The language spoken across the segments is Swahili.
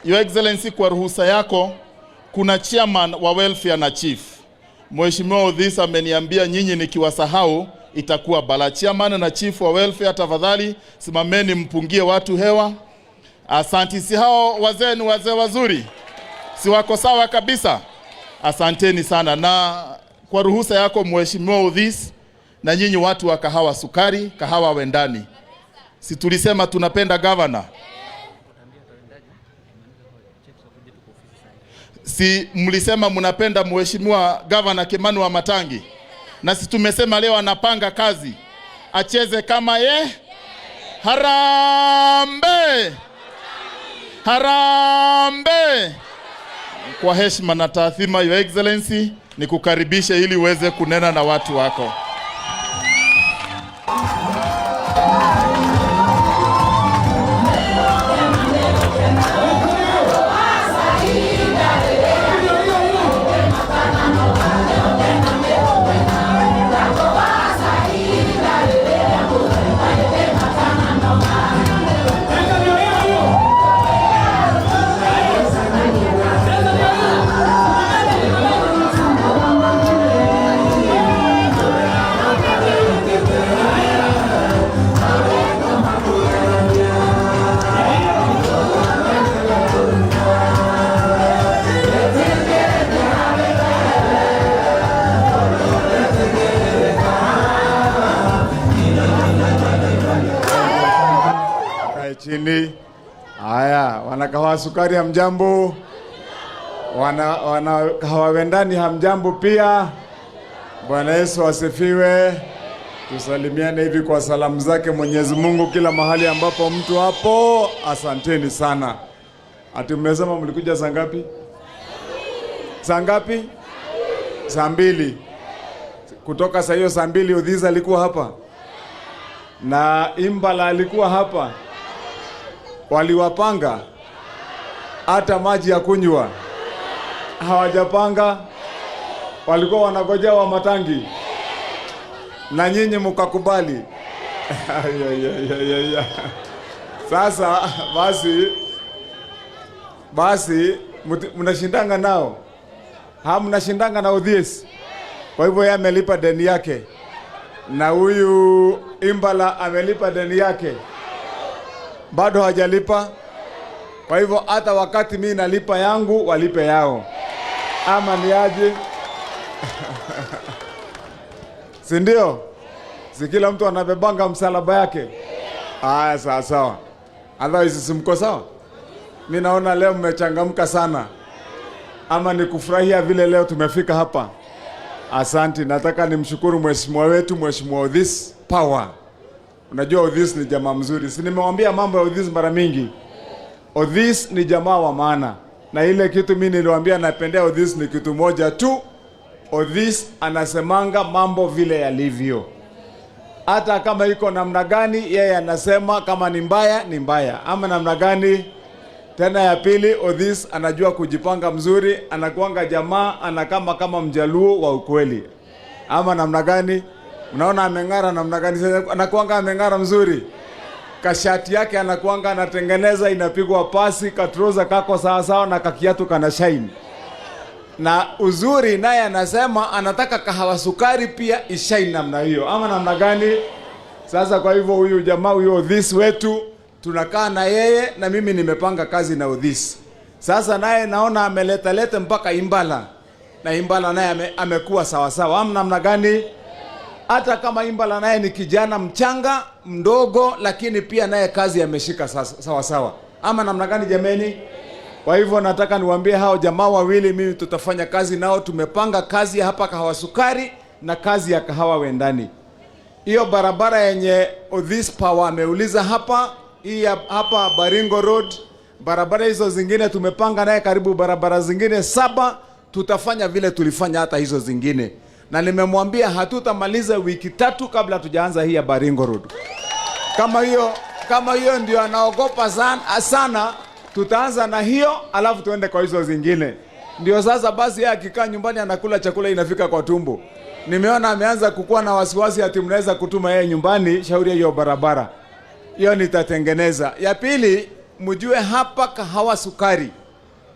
Your Excellency, kwa ruhusa yako, kuna chairman wa welfare na chief. Mheshimiwa Odhis ameniambia nyinyi nikiwasahau itakuwa bala. Chairman na chief wa welfare, tafadhali simameni mpungie watu hewa. Asanti. Si hao wazee ni wazee wazuri, si wako sawa kabisa? Asanteni sana, na kwa ruhusa yako Mheshimiwa Odhis, na nyinyi watu wa Kahawa Sukari, Kahawa Wendani, si tulisema tunapenda gavana? Si mlisema mnapenda Mheshimiwa Gavana Kimani Wamatangi? Na si tumesema leo anapanga kazi, acheze kama ye. Harambee! Harambee! Kwa heshima na taadhima, Your Excellency, nikukaribishe ili uweze kunena na watu wako. Kae chini. Haya, wana Kahawa Sukari hamjambo? Wana Kahawa Wendani hamjambo pia? Bwana Yesu asifiwe. Tusalimiane hivi kwa salamu zake Mwenyezi Mungu kila mahali ambapo mtu hapo. Asanteni sana. Ati mmesema mlikuja saa ngapi? Saa ngapi? Saa 2. Kutoka saa hiyo saa 2 Odhis alikuwa hapa na Imbala alikuwa hapa. Waliwapanga hata maji ya kunywa hawajapanga, walikuwa wanagojea wa matangi na nyinyi mkakubali. Sasa basi mnashindanga nao, mnashindanga na Odhis. Kwa hivyo yeye amelipa deni yake na huyu Imbala amelipa deni yake, bado hajalipa. Kwa hivyo hata wakati mimi nalipa yangu walipe yao, ama ni aje? Si ndio? Si kila mtu anabebanga msalaba yake? Haya, sawa sawa. Otherwise si mko sawa? Mimi naona leo mmechangamka sana, ama ni kufurahia vile leo tumefika hapa. Asante. Nataka nimshukuru mheshimiwa wetu, Mheshimiwa Odhis Power. Unajua Odhis ni jamaa mzuri. Si nimewambia mambo ya Odhis mara mingi. Odhis ni jamaa wa maana. Na ile kitu mimi niliwaambia napendea Odhis ni kitu moja tu. Odhis anasemanga mambo vile yalivyo. Hata kama iko namna gani, yeye anasema kama ni mbaya ni mbaya, ama namna gani. Tena ya pili, Odhis anajua kujipanga mzuri, anakuanga jamaa, anakama kama mjaluo wa ukweli, ama namna gani. Unaona ameng'ara namna gani? Sasa anakuanga ameng'ara mzuri. Kashati yake anakuanga anatengeneza, inapigwa pasi, katroza kako sawa sawa na kakiatu kana shine. Na uzuri naye anasema anataka Kahawa Sukari pia ishine namna hiyo, ama namna gani? Sasa kwa hivyo huyu jamaa huyu Odhis wetu tunakaa na yeye, na mimi nimepanga kazi na Odhis. Sasa naye naona ameleta leta mpaka Imbala, na Imbala naye amekuwa sawa sawa, ama namna gani? Hata kama Imbala naye ni kijana mchanga mdogo, lakini pia naye kazi ameshika sawa sawa, ama namna gani jameni? Kwa hivyo nataka niwaambie hao jamaa wawili, mimi tutafanya kazi nao. Tumepanga kazi hapa Kahawa Sukari na kazi ya Kahawa Wendani. Hiyo barabara yenye Odhis Power ameuliza hapa, hii hapa Baringo Road, barabara hizo zingine tumepanga naye karibu barabara zingine 7, tutafanya vile tulifanya hata hizo zingine. Na nimemwambia hatutamaliza wiki 3 kabla tujaanza hii ya Baringo Road. Kama hiyo ndio anaogopa sana, tutaanza na hiyo alafu tuende kwa hizo zingine. Ndio sasa basi yeye akikaa nyumbani anakula chakula inafika kwa tumbo. Nimeona ameanza kukua na wasiwasi ati mnaweza kutuma yeye nyumbani, shauri hiyo barabara. Hiyo nitatengeneza. Ya pili, Mjue hapa Kahawa Sukari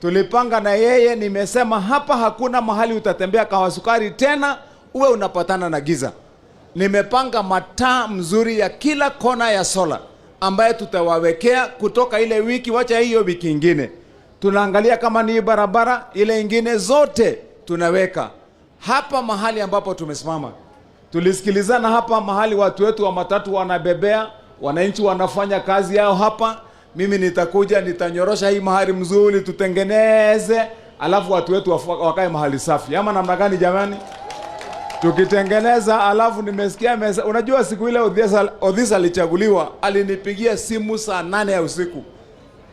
tulipanga na yeye, nimesema hapa hakuna mahali utatembea Kahawa Sukari tena uwe unapatana na giza. Nimepanga mataa mzuri ya kila kona ya sola ambaye tutawawekea kutoka ile wiki, wacha hiyo wiki ingine. Tunaangalia kama ni barabara ile ingine zote tunaweka hapa mahali ambapo tumesimama. Tulisikilizana hapa mahali watu wetu wa matatu wanabebea, wananchi wanafanya kazi yao hapa. Mimi nitakuja nitanyorosha hii mahali mzuri, tutengeneze, alafu watu wetu wakae mahali safi, ama namna gani jamani? Tukitengeneza alafu nimesikia mesa, unajua siku ile Odhisa alichaguliwa, alinipigia simu saa 8 ya usiku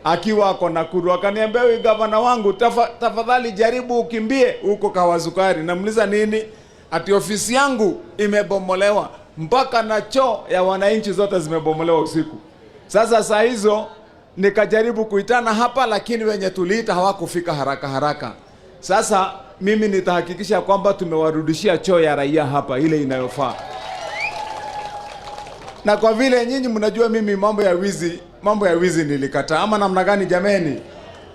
akiwa ako Nakuru, akaniambia huyu gavana wangu, tafadhali jaribu ukimbie huko Kahawa Sukari. Namuuliza nini? Ati ofisi yangu imebomolewa mpaka na choo ya wananchi zote zimebomolewa usiku. Sasa saa hizo nikajaribu kuitana hapa, lakini wenye tuliita hawakufika haraka haraka. Sasa mimi nitahakikisha kwamba tumewarudishia choo ya raia hapa ile inayofaa. Na kwa vile nyinyi mnajua mimi mambo ya wizi nilikataa, ama namna gani jameni?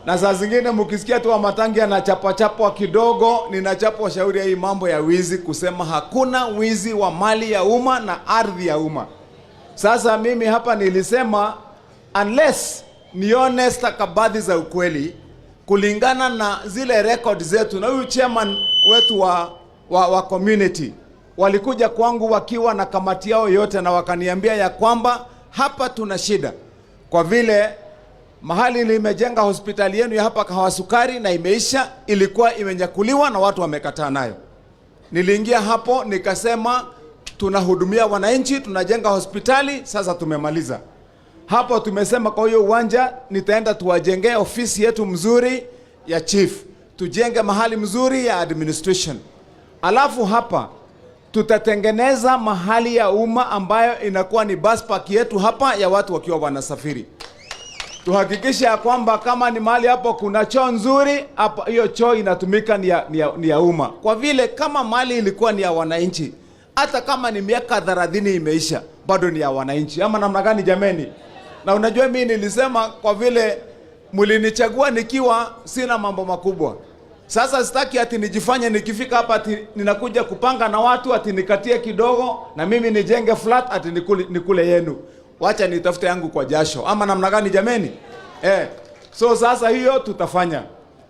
Na saa zingine mkisikia tu Wamatangi anachapachapwa kidogo, ninachapwa shauri ya hii mambo ya wizi, kusema hakuna wizi wa mali ya umma na ardhi ya umma. Sasa mimi hapa nilisema unless nione stakabadhi za ukweli kulingana na zile record zetu, na huyu chairman wetu wa community walikuja kwangu wakiwa na kamati yao yote, na wakaniambia ya kwamba hapa tuna shida kwa vile mahali limejenga hospitali yenu ya hapa Kahawa Sukari na imeisha, ilikuwa imenyakuliwa na watu wamekataa nayo. Niliingia hapo nikasema tunahudumia wananchi, tunajenga hospitali, sasa tumemaliza. Hapo tumesema kwa hiyo uwanja nitaenda tuwajengee ofisi yetu mzuri ya chief, tujenge mahali mzuri ya administration. Alafu hapa tutatengeneza mahali ya umma ambayo inakuwa ni bus park yetu hapa ya watu wakiwa wanasafiri. Tuhakikishe ya kwamba kama ni mahali hapo kuna choo nzuri, hapo hiyo choo inatumika ni ya umma. Kwa vile kama mali ilikuwa ni ya wananchi, hata kama ni miaka 30 imeisha, bado ni ya wananchi. Ama namna gani jameni? Na unajua mimi nilisema kwa vile mlinichagua nikiwa sina mambo makubwa. Sasa sitaki ati nijifanye nikifika hapa ati ninakuja kupanga na watu ati nikatie kidogo na mimi nijenge flat ati nikule yenu. Wacha nitafute yangu kwa jasho. Ama namna gani jameni? So sasa hiyo tutafanya.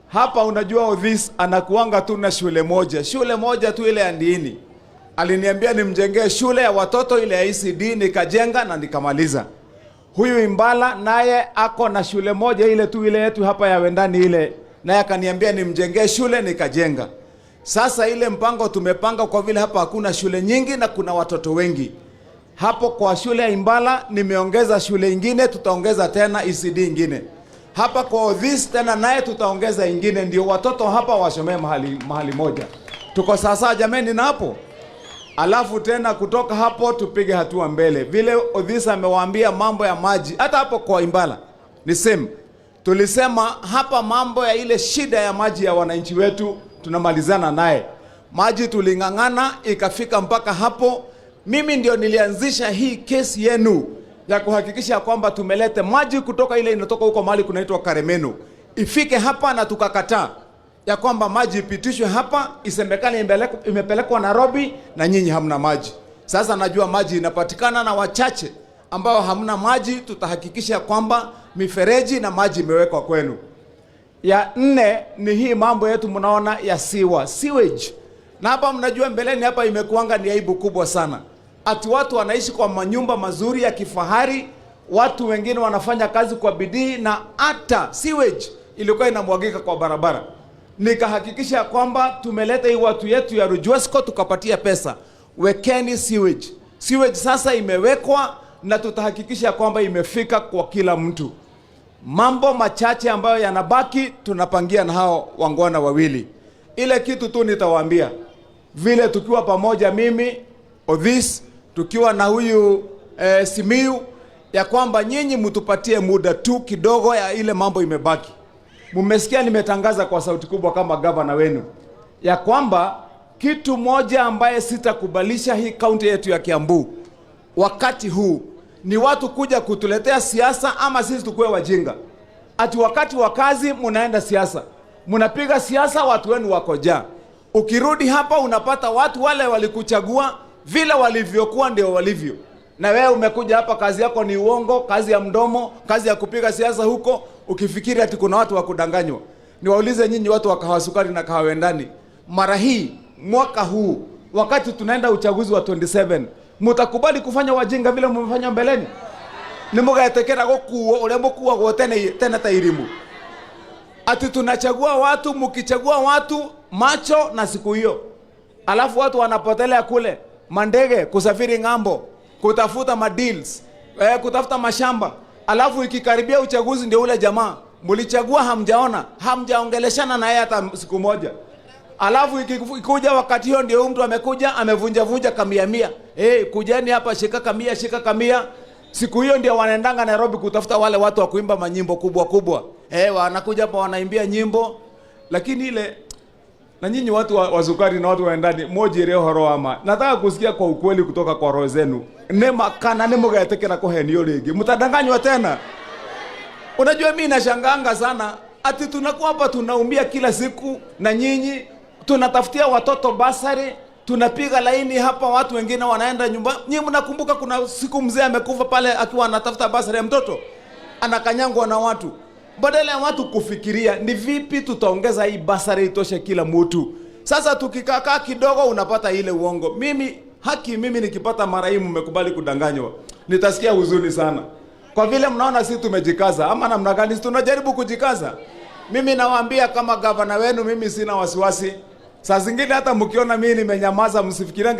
Hapa unajua Odhis anakuanga tu na shule moja. Shule moja tu ile ya Ndiini. Aliniambia nimjengee shule ya watoto ile ya ECD, nikajenga na nikamaliza. Huyu Imbala naye ako na shule moja ile tu ile yetu hapa ya Wendani ile, naye akaniambia nimjengee shule nikajenga. Sasa ile mpango tumepanga, kwa vile hapa hakuna shule nyingi na kuna watoto wengi. Hapo kwa shule ya Imbala nimeongeza shule ingine, tutaongeza tena ECD ingine. Hapa kwa Odhis tena naye tutaongeza ingine, ndio watoto hapa wasomee mahali moja. Tuko sasa jameni na hapo. Alafu tena kutoka hapo tupige hatua mbele. Vile Odhis amewaambia mambo ya maji, hata hapo kwa Imbala ni same. Tulisema hapa mambo ya ile shida ya maji ya wananchi wetu tunamalizana naye. Maji tuling'ang'ana ikafika mpaka hapo. Mimi ndio nilianzisha hii kesi yenu ya kuhakikisha kwamba tumelete maji kutoka ile inatoka huko mahali kunaitwa Karemeno ifike hapa, na tukakataa ya kwamba maji ipitishwe hapa, isemekane imepelekwa Nairobi na nyinyi hamna maji. Sasa najua maji inapatikana na wachache ambao hamna maji, tutahakikisha kwamba mifereji na maji imewekwa kwenu. Ya nne ni hii mambo yetu mnaona ya siwa, sewage. Na hapa mnajua mbeleni hapa imekuanga ni aibu kubwa sana. Ati watu wanaishi kwa manyumba mazuri ya kifahari, watu wengine wanafanya kazi kwa bidii na hata sewage ilikuwa inamwagika kwa barabara. Nikahakikisha kwamba tumeleta hii watu yetu ya Rujuesco tukapatia pesa. Wekeni sewage. Sewage sasa imewekwa na tutahakikisha kwamba imefika kwa kila mtu. Mambo machache ambayo yanabaki tunapangia na hao wangwana wawili. Ile kitu tu nitawaambia, vile tukiwa pamoja mimi Odhis, tukiwa na huyu Simiyu, ya kwamba nyinyi mtupatie muda tu kidogo ya ile mambo imebaki. Mmesikia nimetangaza kwa sauti kubwa kama gavana wenu ya kwamba kitu moja ambaye sitakubalisha hii kaunti yetu ya Kiambu wakati huu ni watu kuja kutuletea siasa ama sisi tukue wajinga. Ati wakati wa kazi munaenda siasa, munapiga siasa, watu wenu wako jaa. Ukirudi hapa unapata watu wale walikuchagua vile walivyokuwa ndio walivyo, na wewe umekuja hapa, kazi yako ni uongo, kazi ya mdomo, kazi ya kupiga siasa huko, ukifikiri ati kuna watu wa kudanganywa. Niwaulize nyinyi watu wa Kahawa Sukari na Kahawa Wendani, mara hii mwaka huu wakati tunaenda uchaguzi wa 27 mutakubali kufanya wajinga vile mmefanya mbeleni? Nimugetekera gukuo uria mukuagwo tene tene ta irimu? Ati tunachagua watu, mkichagua watu macho na siku hiyo, alafu watu wanapotelea kule mandege kusafiri ng'ambo, kutafuta madeals, kutafuta mashamba, alafu ikikaribia uchaguzi ndio ule jamaa mlichagua hamjaona, hamjaongeleshana na yeye hata siku moja. Alafu ikikuja wakati hiyo ndio mtu amekuja amevunja vunja kamia mia. Kujeni hapa, shika kamia, shika kamia. Siku hiyo ndio wanaendanga Nairobi kutafuta wale watu wa kuimba manyimbo kubwa kubwa. Wanakuja hapa wanaimbia nyimbo. Lakini ile na nyinyi watu wa Sukari na watu wa Wendani mojire horo ama. Nataka kusikia kwa ukweli kutoka kwa roho zenu. Nema kana nimugetekera kuhenio ringi. Mtadanganywa tena. Unajua mimi nashanganga sana ati tunakuwa hapa tunaumia kila siku na nyinyi tunatafutia watoto basari, tunapiga laini hapa, watu wengine wanaenda nyumba. Nyinyi mnakumbuka kuna siku mzee amekufa pale akiwa anatafuta basari ya mtoto, anakanyangwa na watu. Badala ya watu kufikiria ni vipi tutaongeza hii basari itoshe kila mtu. Sasa tukikaa kidogo unapata ile uongo. Mimi haki, mimi nikipata mara hii mmekubali kudanganywa, nitasikia huzuni sana. Kwa vile mnaona sisi tumejikaza ama namna gani? Sisi tunajaribu kujikaza. Mimi nawaambia kama gavana wenu, mimi sina wasiwasi. Saa zingine hata mkiona mimi nimenyamaza, msifikirie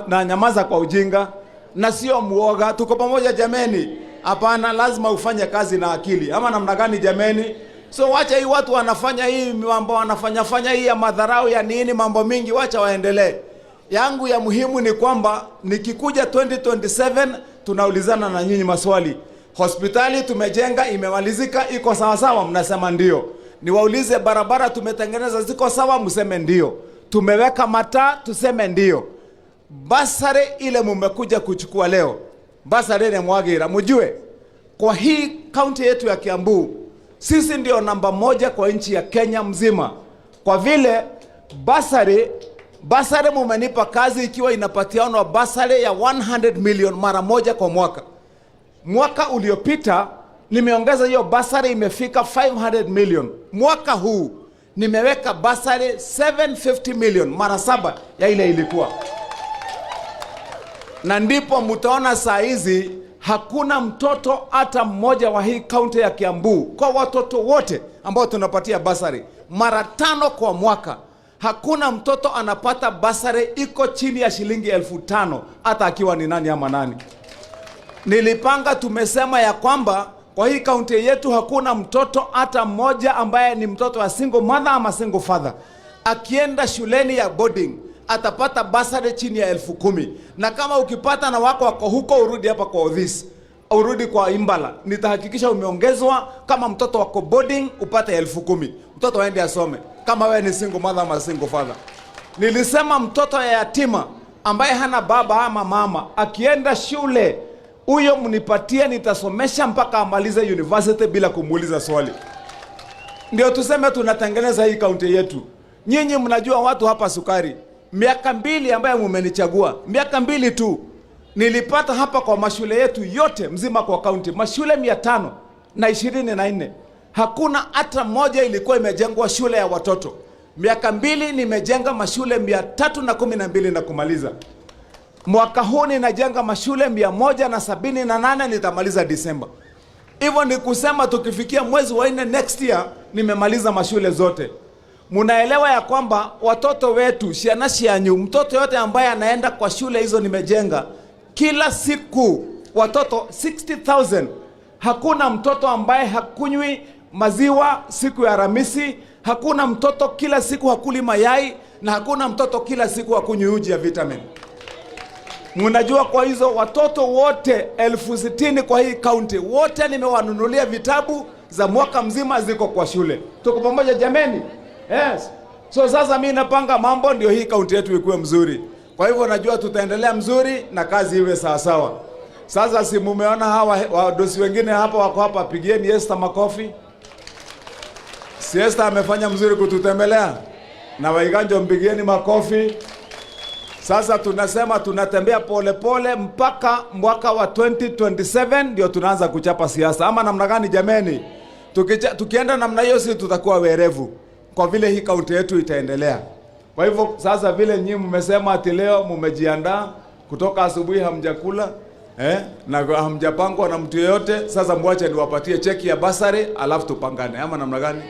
nanyamaza kwa ujinga na sio muoga. Tuko pamoja jameni. Hapana, lazima ufanye kazi na akili ama namna gani jameni? So wacha hii watu wanafanya hii mambo, wanafanya fanya hii ya madharau ya nini, mambo mingi, wacha waendelee. Yangu ya muhimu ni kwamba nikikuja 2027 tunaulizana na nyinyi maswali. Hospitali tumejenga imemalizika, iko sawa sawa? Mnasema ndio. Niwaulize, barabara tumetengeneza ziko sawa? Mseme ndio. Tumeweka mataa? Tuseme ndio. Basari ile mumekuja kuchukua leo, basari ni Mwagira, mjue kwa hii kaunti yetu ya Kiambu sisi ndio namba moja kwa nchi ya Kenya mzima, kwa vile basari mumenipa kazi ikiwa inapatianwa basari ya 100 million mara moja kwa mwaka. Mwaka uliopita nimeongeza hiyo basari imefika 500 million. Mwaka huu nimeweka basari 750 million, mara saba ya ile ilikuwa. Na ndipo mtaona saa hizi hakuna mtoto hata mmoja wa hii kaunti ya Kiambu, kwa watoto wote ambao tunapatia basari mara 5 kwa mwaka, hakuna mtoto anapata basari iko chini ya shilingi 5,000 hata akiwa ni nani ama nani. Nilipanga, tumesema ya kwamba kwa hii kaunti yetu hakuna mtoto hata mmoja ambaye ni mtoto wa single mother ama single father akienda shuleni ya boarding atapata basari chini ya 10,000. Na kama ukipata na wako wako huko, urudi hapa kwa Odhis, urudi kwa Imbala, nitahakikisha umeongezwa. Kama mtoto wako boarding upate 10,000, mtoto aende asome, kama wewe ni single mother ama single father. Nilisema mtoto ya yatima ambaye hana baba ama mama akienda shule, huyo mnipatie, nitasomesha mpaka amalize university bila kumuuliza swali. Ndio tuseme tunatengeneza hii kaunti yetu. Nyinyi mnajua watu hapa Sukari, miaka 2 ambayo mmenichagua, miaka 2 tu nilipata hapa kwa mashule yetu yote mzima kwa kaunti, mashule 524, hakuna hata moja ilikuwa imejengwa shule ya watoto. Miaka 2 nimejenga mashule 312 na kumaliza. Mwaka huu ninajenga mashule 178, nitamaliza Disemba. Hivyo ni kusema tukifikia mwezi wa 4 next year nimemaliza mashule zote. Munaelewa ya kwamba watoto wetu, ciana cianyu, mtoto yote ambaye anaenda kwa shule hizo nimejenga, kila siku watoto 60,000. Hakuna mtoto ambaye hakunywi maziwa siku ya Alhamisi, hakuna mtoto kila siku hakuli mayai, na hakuna mtoto kila siku hakunywi uji ya vitamin. Mnajua kwa hizo watoto wote 60,000 kwa hii county, wote nimewanunulia vitabu za mwaka mzima ziko kwa shule. Tuko pamoja jameni? Yes. So sasa mimi napanga mambo ndio hii county yetu ikuwe mzuri. Kwa hivyo najua tutaendelea mzuri na kazi iwe sawa sawa. Sasa si mumeona hawa wadosi wengine hapa wako hapa, pigieni Esther makofi. Si Esther amefanya mzuri kututembelea? Na Waiganjo mpigieni makofi. Sasa tunasema tunatembea polepole mpaka mwaka wa 2027 ndio tunaanza kuchapa siasa, ama namna gani jameni? Tukienda namna hiyo, sisi tutakuwa werevu kwa vile hii kaunti yetu itaendelea. Kwa hivyo sasa, vile nyinyi mmesema ati leo mmejiandaa kutoka asubuhi hamjakula na hamjapangwa na mtu yeyote. Sasa mwache niwapatie cheki ya bursary, alafu tupangane, ama namna gani?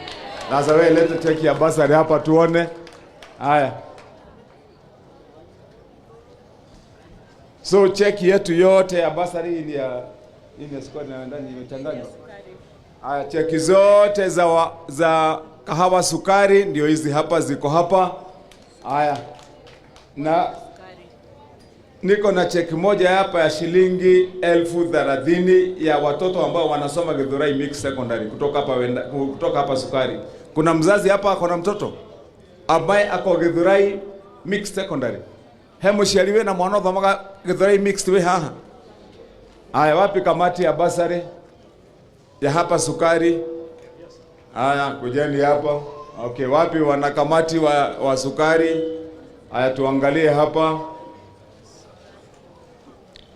Sasa wewe lete cheki ya bursary hapa tuone. Haya. So cheki yetu yote ya bursary hii ni ya sukari na ndani imechanganywa. Haya, cheki zote za kahawa sukari ndio hizi hapa, ziko hapa. Haya, na niko na cheki moja hapa ya shilingi 30,000 ya watoto ambao wanasoma Githurai Mixed Secondary kutoka hapa Sukari. Kuna mzazi hapa ako na mtoto ambaye ako Githurai Mixed Secondary. He muciari wina mwana uthomaga Githurai Mixed wi haha? Haya, wapi kamati ya basari ya hapa Sukari? Haya, kujeni hapa. Okay, wapi wanakamati wa Sukari? Haya, tuangalie hapa.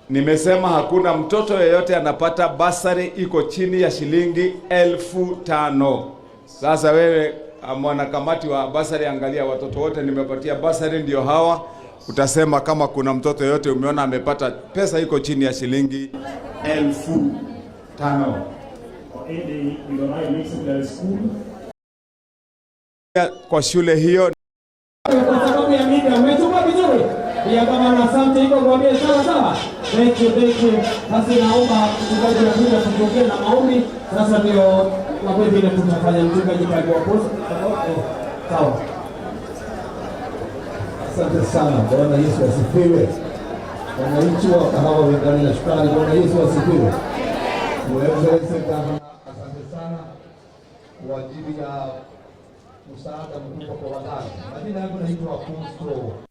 Nimesema hakuna mtoto yeyote anapata basari iko chini ya shilingi 5,000. Sasa wewe mwanakamati wa basari, angalia watoto wote nimepatia basari ndio hawa. Utasema kama kuna mtoto yeyote umeona amepata pesa iko chini ya shilingi 5,000. Kwa shule hiyo. Kwa sababu ya media umechukua vizuri. Ya kama asante iko kuambia sawa sawa. Thank you, thank you. Basi naomba mchungaji akuja kutuombea na maombi. Sasa ndio kwa vile tutafanya mchungaji karibu hapo. Sawa. Asante sana. Bwana Yesu asifiwe. Wananchi wa Kahawa Wendani na shukrani. Bwana Yesu asifiwe. Excellency Governor, asante sana kwa ajili ya msaada mkubwa kwa wazazi. Majina yangu naitwa Apostle